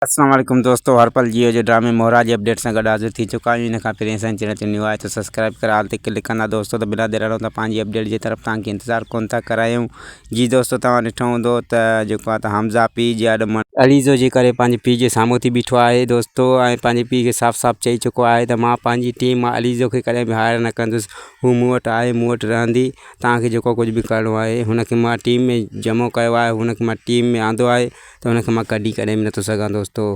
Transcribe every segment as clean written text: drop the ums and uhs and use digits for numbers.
اسلام عليڪم دوستو هر پل جيو جي ڊرامي مهرا جي اپڊيٽ سان گڏ حاضر ٿي چڪا آهيون ان کان پهرين اسان جي چينل تي نيو آهي ته سبسڪرائب ڪري آل تي ڪلڪ ڪندا دوستو ته بنا دير هلون ٿا پنهنجي اپڊيٽ جي طرف توهان کي انتظار ڪون ٿا ڪرايون جي دوستو توهان ڏٺو هوندو ته جيڪو آهي ته حمزه پيء جي آڏو عليزو جي ڪري پنهنجي پيء جي سامهون ٿي بيٺو آهي دوستو ۽ پنهنجي پيء کي صاف صاف چئي چڪو آهي ته مان پنهنجي ٽيم مان عليزو کي ڪڏهن به هائر نه ڪندس هو مون وٽ آهي مون وٽ رهندي توهان کي جيڪو ڪجهه به ڪرڻو آهي هن کي مان ٽيم ۾ جمع ڪيو آهي هن کي مان ٽيم ۾ آندو آهي ته ان کي مان ڪڍي ڪڏهن به نٿو سگهان دوستو.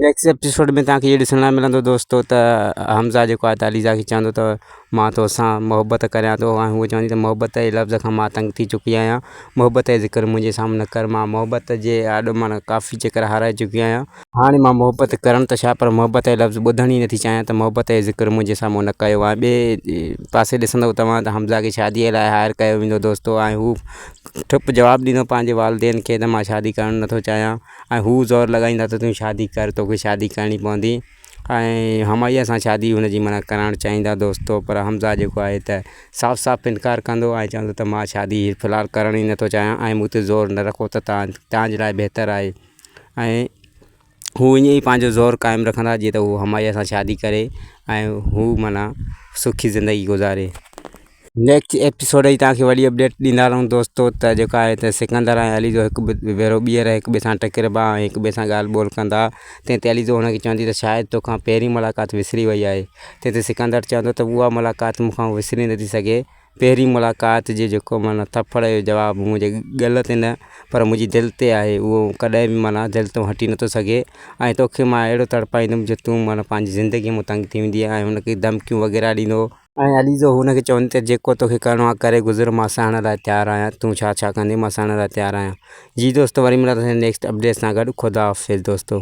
نيڪسٽ ايپيسوڊ ۾ توهان کي اهو ڏسڻ لاء ملندو دوستو ته حمزه جيڪو آهي ته عليزا کي چوندو ته مان توسان محبت ڪريان ٿو ۽ هوء چوندي ته محبت جي لفظ کان مان تنگ ٿي چڪي آهيان محبت جو ذڪر منهنجي سامهون نه ڪر مان محبت جي آڏو معنيٰ ڪافي چڪر هارائي چڪي آهيان هاڻي مان محبت ڪرڻ ته ڇا پر محبت جو لفظ ٻڌڻ ئي نٿي چاهيان ته محبت جو ذڪر منهنجي سامهون نه ڪيو ۽ ٻئي پاسي ڏسندو توهان ته حمزه کي شاديء لاء هائر ڪيو ويندو دوستو ۽ هو ٺپ جواب ڏيندو پنهنجي والدين کي ته مان شادي ڪرڻ نٿو چاهيان ۽ هو زور لڳائيندا ته تون شادي ڪر توکي شادي ڪرڻي پوندي ۽ همايا سان شادي هن جي معنيٰ ڪرائڻ چاهيندا دوستو پر حمزه جيڪو آهي ته صاف صاف انڪار ڪندو ۽ چوندو ته مان شادي في الحال ڪرڻ ئي نٿو چاهيان ۽ مون تي زور نه رکو ته توهان توهان جي لاء بهتر آهي ۽ هو ائين ئي پنهنجو زور قائم رکندا جيئن ته هو همايا سان شادي ڪري ۽ هو معنيٰ سکي زندگي گذاري. نيڪسٽ ايپيسوڊ جي توهان کي وڏي اپڊيٽ ڏيندا رهون دوستو ته جيڪا آهي ته سڪندر ۽ علي جو هڪ ڀيرو ٻيهر هڪ ٻئي سان ٽڪربا ۽ هڪ ٻئي سان ڳالهه ٻولهه ڪندا تنهن تي علي جو هن کي چوندي ته شايد توکان پهرين ملاقات وسري وئي آهي تنهن تي سڪندر چوندو ته اها ملاقات مون کان وسري نٿي سگهي پهرين ملاقات جي جيڪو معنيٰ ٿڦڙ جو جواب منهنجي ڳل تي نه پر منهنجي دل تي آهي اهو ڪڏهن به معنيٰ دل تون هٽي نٿو سگهي ۽ توکي مان اهڙو تڙپائيندم جو تون معنيٰ پنهنجي زندگيء مان تنگ ٿي ويندينء ۽ هن کي ڌمڪيون وغيره ڏيندو. ۽ عليزو هن کي چوندي ته جيڪو توکي ڪرڻو آهي ڪري گذر مان سهڻ لاء تيار آهيان تون ڇا ڇا ڪندين مان سهڻ لاء تيار آهيان جي دوستو وري ملنداسين نيڪسٽ اپڊيٽ سان گڏ خدا حافظ دوستو.